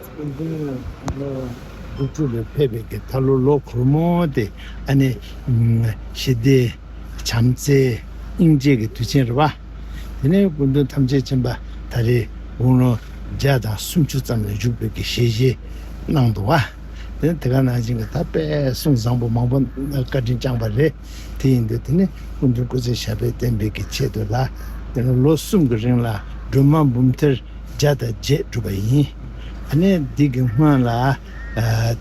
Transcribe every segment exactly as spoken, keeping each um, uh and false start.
སྐུ་མདུན་ལོ་དྲུག་ལ་ཕེབས་པའི་གི་ད་ལོ་ལོ་འཁོར་མོ་དེ་ཨ་ནི་ཞི་བདེ། བྱམས་བརྩེ། སྙིང་རྗེ་གི་དུས་ཆེན་རེད་བ། དེ་ནས་སྐུ་མདུན་ཐམས་ཅད་མཁྱེན་པ་ད་རེས་དགུང་ལོ་བརྒྱ་དང་སུམ་ཅུ་ཙམ་ལ་བཞུགས་པའི་གི་ཞལ་བཞེས་གནང་འདུག་བ། དེ་ནས་དེ་ག་ནང་བཞིན་གི་ད་དཔེ་གསུང་བཟང་པོ་མང་པོ་བཀའ་དྲིན་བསྐྱངས་པ་རེད། དེ་ཡིན་དུས་དེ་ནས་སྐུ་མདུན་སྐུ་ཚེ་ཞབས་པད་བརྟན་པའི་གི་ཆེད་དུ་ལ་དེ་ནས་ལོ་གསུམ་གི་རིང་ལ་སྒྲོལ་མ་འབུམ་ཐེར་བརྒྱ་དང་བརྒྱད་བསྒྲུབས་པ་ཡིན། ཨ་ནི་འདི་གི་སྔོན་ལ་ཨ་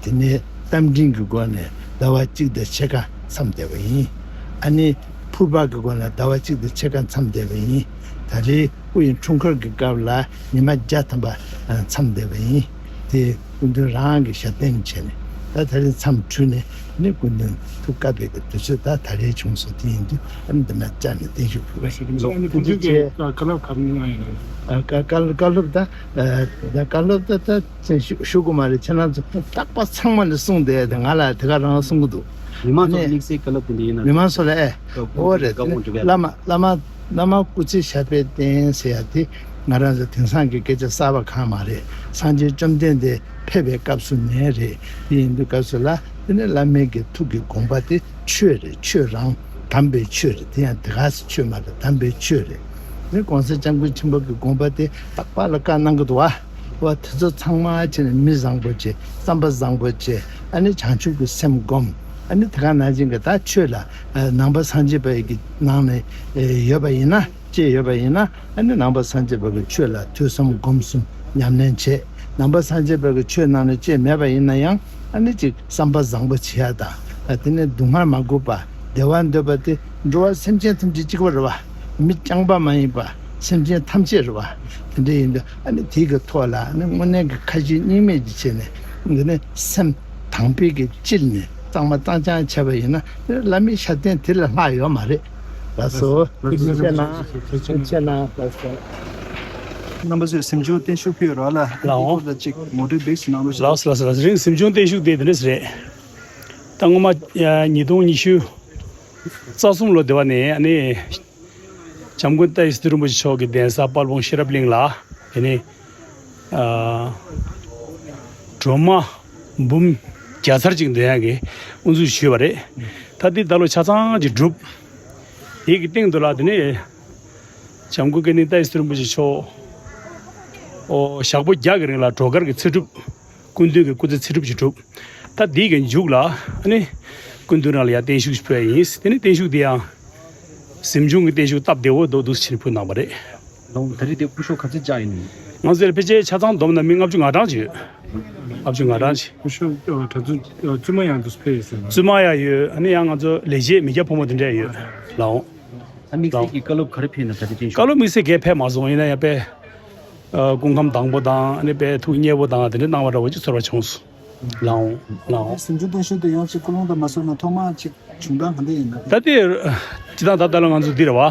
དེ་ནས་རྟ་མགྲིན་གྱི་སྒོ་ནས་ཟླ་བ་གཅིག་དང་ཕྱེད་ཀ་མཚམས་བསྡད་པ་ཡིན། ཨ་ནི་ཕུར་པ་གི་སྒོ་ནས་ཟླ་བ་གཅིག་དང་ཕྱེད་ཀ་མཚམས་བསྡད་པ་ཡིན། ད་རེས་སྐུ་ཡི་འཁྲུངས་སྐར་གྱི་སྐབས་ལ་ཉི་མ་བརྒྱ་ཐམ་པ་མཚམས་བསྡད་པ་ཡིན། དེ་སྐུ་མདུན་རང་གི་ཞབས་བརྟན་བྱས་ནས་ད་ད་རེས་མཚམས་གྲོལ་ནས་ནི་སྐུ་མདུན་ཐུགས་བཀའ་པའི་གི་དུས་ཚོད་ད་ད་རེས་བྱུང་སོང་། དེ་ཡིན་དུས་ཨ་ནི་འདི་ན་བཅར་ནས་བརྟན་བཞུགས་ཕུལ་བ་ཞིག་ཡིན། ལོ་ཨ་ནི་སྐུ་མདུན་གྱི་བཀའ་སློབ་ག་རེ་གནང་ཡོད་ན། བཀའ་བཀའ་སློབ་ད་ད་བཀའ་སློབ་ད་ད་ཞུ་ཞུ་དགོས་མ་རེད། ཁྱེད་རང་ཚོ་རྟག་པ་ཚང་མ་ལ་གསུངས་བསྡད་དེ་ང་ལ་དེ་ག་རང་གསུང་གི་འདུག་མི་མང་ཚོ་ལ་དམིགས་བསལ་བཀའ་སློབ་དེ་འདྲ་ཡིན་ན། མི་མང་ཚོ་ལ་ཨེ་ཨོ་རེད། བླ་མ་བླ་མ་བླ་མ་སྐུ་ཚེ་ཞབས་པད་བརྟན་ཟེར་ཡ་དེ་ང་རང་ཚོ་དེང་སང་གི་སྐད་ཆ་གསར་པ་གང་མ་རེད། སངས་རྒྱས་བཅོམ་ལྡན་འདས་ཕེབས་པའི་སྐབས་སུ་ནས་རེད། དེ་ཡིན་དུས་སྐབས་སུ་ལ་དེ་ནས་བླ་མའི་གི་ཐུགས་ཀྱི་དགོངས་པ་དེ་ཆོས་རེད། ཆོས་རང་དམ་པའི་ཆོས་རེད། དེ་ཡང་དེ་ག་སེ་ཆོས་མ་རེད། དམ་པའི་ཆོས་རེད། དེ་གོང་ས་སྐྱབས་མགོན་ཆེན་པོ་གི་དགོངས་པ་དེ་རྟག་པར་ལ་བཀའ་གནང་གི་འདུག་བ། བ་དེ་ཚོ་ཚང་མ་བྱས་ནས་མི་བཟང་པོ་བྱས། བསམ་པ་བཟང་པོ་བྱས། ཨ་ནི་བྱང་ཆུབ་ཀྱི་སེམས་བསྒོམ། ཨ་ནི་དེ་ག་ནང་བཞིན་གྱི་ད་ཆོས་ལ་ནང་པ་སངས་རྒྱས་པའི་གི་ནང་ནས་ཡོད་པ་ཡིན་ན། སྐྱེས་ཡོད་པ་ཡིན་ན། ཨ་ནི་ནང་པ་སངས་རྒྱས་པ་གི་ཆོས་ལ་ཐོས་བསམ་སྒོམ་གསུམ་ཉམས་ལེན་བྱེད། ནང་པ་སངས་རྒྱས་པ་གི་ཆོས་ནང་ནས་སྐྱེས་མེད་པ་ཡིན་ན་ཡང་ཨ་ནི་ཅིག་བསམ་པ་བཟང་པོ་བྱེད་ཡ་དང་། དེ་ནས་སྡུག་བསྔལ་མ་དགོས་པ། བདེ་བ་འདོད་པ་དེ་འགྲོ་བ་སེམས་ཅན་ཐམས་ཅད་གཅིག་པ་རེད་བ། མི་རྐྱང་པ་མ་ཡིན་པ། སེམས་ཅན་ཐམས་ཅད་རེད་བ། དེ་འདྲ་ཡིན་དུས་ཨ་ནི་དེ་གི་ཐོག་ལ་ཨ་ནི་དངོས་གནས་ཀྱི་ཁ་ཞེ་གཉིས་མེད་ཀྱི་བྱས་ནས་འདི་ནི་སེམས་དང་པའི་གི་དཀྱིལ་ནས་གཙང་མ་གཙང་རྐྱང་བྱས་པ་ཡིན་ན་བླ་མའི་ཞབས་བརྟན་དེ་ལས་ལྷག་ཡོད་མ་རེད། ལགས་སོ། ཐུགས་རྗེ་ཆེ་གནང་། ཐུགས་རྗེ་ཆེ་གནང་། ལགས་སོ། རྣམ་པ་ཚོས་གཟིམ་ཆུང་བརྟན་བཞུགས་ཕུལ་རོགས་ལ། ལགས་འོང་། སྐོར་ལ་ཅིག་ངོ་སྤྲོད་བེག་སུ་གནང་རོགས་ཞུ། ལགས་སོ་ལགས་སོ་ལགས་སོ། རིང་གཟིམ་ཆུང་བརྟན་བཞུགས་དེ་འདི་འདྲ་ཞིག་རེད། ད་སྔོན་མ་ཉིས་སྟོང་ཉི་ཤུ་རྩ་གསུམ་ལོ་དེ་བ་ནས་ཨ་ནི་འཇམ་མགོན་ཏཱ་ཞི་སི་ཏུ་རིན་པོ་ཆེ་མཆོག་གི་གདན་ས་དཔལ་སྤུངས་ཤེས་རབ་གླིང་ལ་དེ་ནས་ཨ་སྒྲོལ་མ་འབུམ་བརྒྱ་ཚར་ཅིག་འདོན་ཡག་གི་དབུ་འཛུགས་ཞུས་པ་རེད། ད་འདི་ད་ལོ་ཆ་ཚང་ཅིག་གྲུབ། དེ་གི་སྟེང་དུ་ལ་དེ་ནས་འཇམ་མགོན་ཀུན་ལྡན་ཏཱ་ཞི་སི་ཏུ་རིན་པོ་ཆེ་མཆོག་ཨོ་ཞག་པོ་བརྒྱ་གི་རིང་ལ་སྒྲོལ་དཀར་གྱི་ཚེ་སྒྲུབ། སྐུ་མདུན་གྱི་སྐུ་ཚེ་ཚེ་སྒྲུབ་ཅིག་གྲུབ། ད་འདི་གི་མཇུག་ལ་ཨ་ནི་སྐུ་མདུན་རང་ལ་ཡང་བརྟན་བཞུགས་ཤིག་ཕུལ་ཡ་ཡིན། དེ་ནི་བརྟན་བཞུགས་དེ་ཡང་གཟིམ་ཆུང་གི་བརྟན་བཞུགས་སྟབས་བདེ་བོ་འདུག་འདུག་ཕྱིར་ཕུལ་གནང་བ་རེད། ལོ་ད་རེས་དེ་སྐུ་ཞབས་ག་ཚོད་བཅར་ཡིན། ང་ཚོའི་ཕལ་ཆེར་ཆ་ཚང་བསྡོམས་ན་མི་ལྔ་བཅུ་ང་གྲངས་ཅིག་ཡོད། ལྔ་བཅུ་ང་གྲངས་ཅིག་སྐུ་ཞབས་གྲྭ་བཙུན་བཙུན་མ་ཡང་འདུག་ཕེབས་ཡོད་ཟེར་ན། བཙུན་མ་ཡང་ཡོད། ཨ་ནི་ཡང་ང་ཚོ་ལས་བྱེད་མི་སྐྱ་ཕོ་མོ་དེ་འདྲ་ཡོད། ལགས་འོང་། ད་དམིགས་བསལ་གྱི་བཀའ་སློབ་ག་རེ་ཕེབས་ན་ད་རེས་བརྟན་བཞུགས། བཀའ་སློབ་དམིགས་བསལ་གས་ཕེབས་མ་སོང་། ཡིན་ན་ཡང་དཔེ། ཨ་སྐུ་ཁམས་དྭངས་པོ་དང་ཨ་ནི་དཔེ་ཐུགས་མཉེས་པོ་དང་དེ་འདྲ་གནང་བ་འདྲ་བོ་ཅིག་ཚོར་བ་བྱུང་སོང་། ལགས་འོང་། ལགས་འོང་། གཟིམ་ཆུང་བརྟན་བཞུགས་དེ་ཡང་ཅིག་སྐུ་རླུང་དང་མ་སོང་ན་ཐོག་མ་ཅིག་བྱུང་སྟངས་ག་འདྲ་ཡིན་ན། ད་དེ་སྤྱིར་བཏང་ད་ལྟ་ལ་ང་ཚོ་འདི་རེད་བ།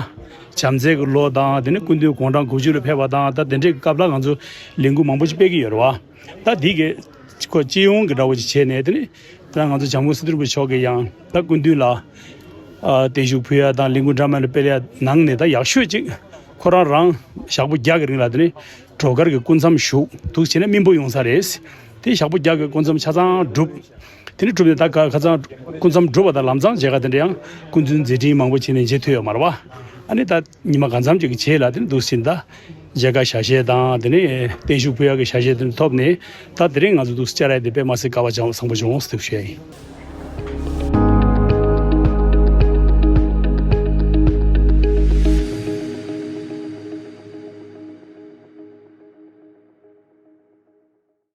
བྱམས་བརྩེ་གི་ལོ་དང་དེ་ནས་སྐུ་མདུན་དགུང་གྲངས་དགུ་བཅུ་ལ་ཕེབས་པ་དང་ད་དེ་འདྲའི་སྐབས་ལ་ང་ཚོ་ལས་འགུལ་མང་པོ་ཅིག་སྤེལ་གྱི་ཡོད་རེད་བ། ད་འདི་གི་ཁོ་སྤྱི་ཡོངས་ཀྱི་འདྲ་བོ་ཅིག་བྱས་ནས་དེ་ནས་ད་ང་ཚོ་འཇམ་མགོན་སི་ཏུ་རིན་པོ་ཆེ་མཆོག་གིས་ཡང་ད་སྐུ་མདུན་ལ་ཨ་བརྟན་བཞུགས་ཕུལ་ཡ་དང་ལས་འགུལ་འདྲ་མིན་ལ་སྤེལ་ཡ་ནང་ནས་ད་ཡག་ཤོས་ཅིག་ཁོ་རང་རང་ཞག་པོ་བརྒྱ་གི་རིང་ལ་དེ་ནས་སྒྲོལ་དཀར་གྱི་སྐུ་མཚམས་བཞུགས་འདུག་བྱས་ན་སྨིན་པོ་ཡོང་ས་རེད། དེ་ཞག་པོ་བརྒྱ་གི་སྐུ་མཚམས་ཆ་ཚང་གྲུབ། དེ་ནས་གྲུབ་ནས་ད་ཁ་ཁ་སང་སྐུ་མཚམས་གྲུབ་པ་དང་ལམ་སང་མཇལ་ཁ་དེ་འདྲ་ཡང་སྐུ་མདུན་མཛད་འཕྲིན་མང་པོ་བྱས་ནས་མཇལ་ཐུབ་ཡོད་མ་རེད་བ། ཨ་ནི་ད་ཉི་མ་གང་འཚམ་ཅིག་གི་རྗེས་ལ་དེ་ནས་འདུག་ཟིན་ད་མཇལ་ཁ་ཞལ་བཞེས་དང་དེ་ནས་བརྟན་བཞུགས་ཕུལ་ཡག་གི་ཞལ་བཞེས་དེ་ཐོབ་ནས་ད་དེ་རིང་ང་ཚོ་འདུག་བཅར་ཡ་དེ་དཔེ་མ་སྲིད་སྐལ་བ་བཟང་པོ་བྱུང་ཟེར་ཞུ་ཡ་ཡིན།